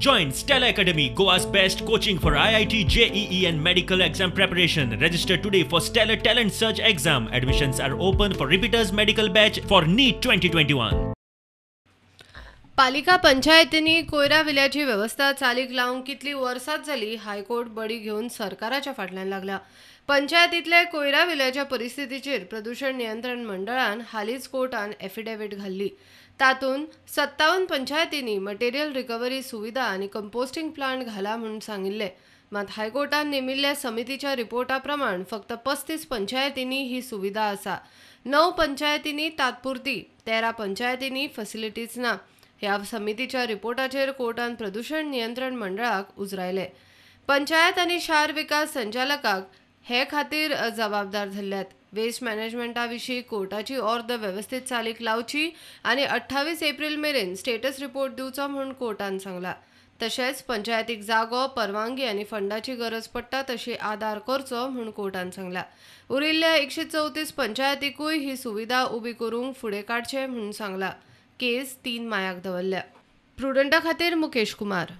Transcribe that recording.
Join Stellar Academy, Goa's best coaching for IIT, JEE and medical exam preparation. Register today for Stellar Talent Search exam. Admissions are open for repeaters medical batch for NEET 2021. पालिका पंचायतींनी कोयरा विल्याची वेवस्था चालीक लावंक कितली वर्सांच जाली high court बडी घेवन सरकाराच्या फाटल्यान लागला. पंचायतींतले कोयरा विल्याच्या परिस्थितीचेर प्रदूषण नियंत्रण मंडळान हालींच कोर्टान एफिडेवीट घाल्ली. तातूंत 57 पंचायतींनी मटेरियल रिकव्हरी सुविधा आनी कंपोस्टिंग प्लांट घाला म्हूण सांगिल्लें. मात हायकोर्टान नेमिल्ल्या समितीच्या रिपोर्टा प्रमाण फक्त 35 पंचायतींनी ही सुविधा आसा. 9 पंचायतींनी तात्पुरती, 13 पंचायतींनी फॅसिलिटीज ना. ह्या समितीच्या रिपोर्टाचेर कोर्टान प्रदूषण नियंत्रण मंडळाक उजरायलें. पंचायत आनी शार विकास संचालकाक हे खातीर जबाबदार धरल्यात. वेस्ट मॅनेजमेंटा विशीं कोर्टाची ऑर्द वेवस्थीत चालीक लावची आनी 28 एप्रील मेरेन स्टेटस रिपोर्ट दिवचो म्हूण कोर्टान सांगला. तशेंच पंचायतीक जागो, परवानगी आनी फंडाची गरज पडटा तशी आदार करचो म्हूण कोर्टान सांगला. उरिल्ल्या 134 पंचायतीकूय ही सुविधा उबी करूंक फुडें काडचें म्हूण सांगला. केस 3 मायाक दवरल्या. प्रुडंटा खातीर मुकेश कुमार.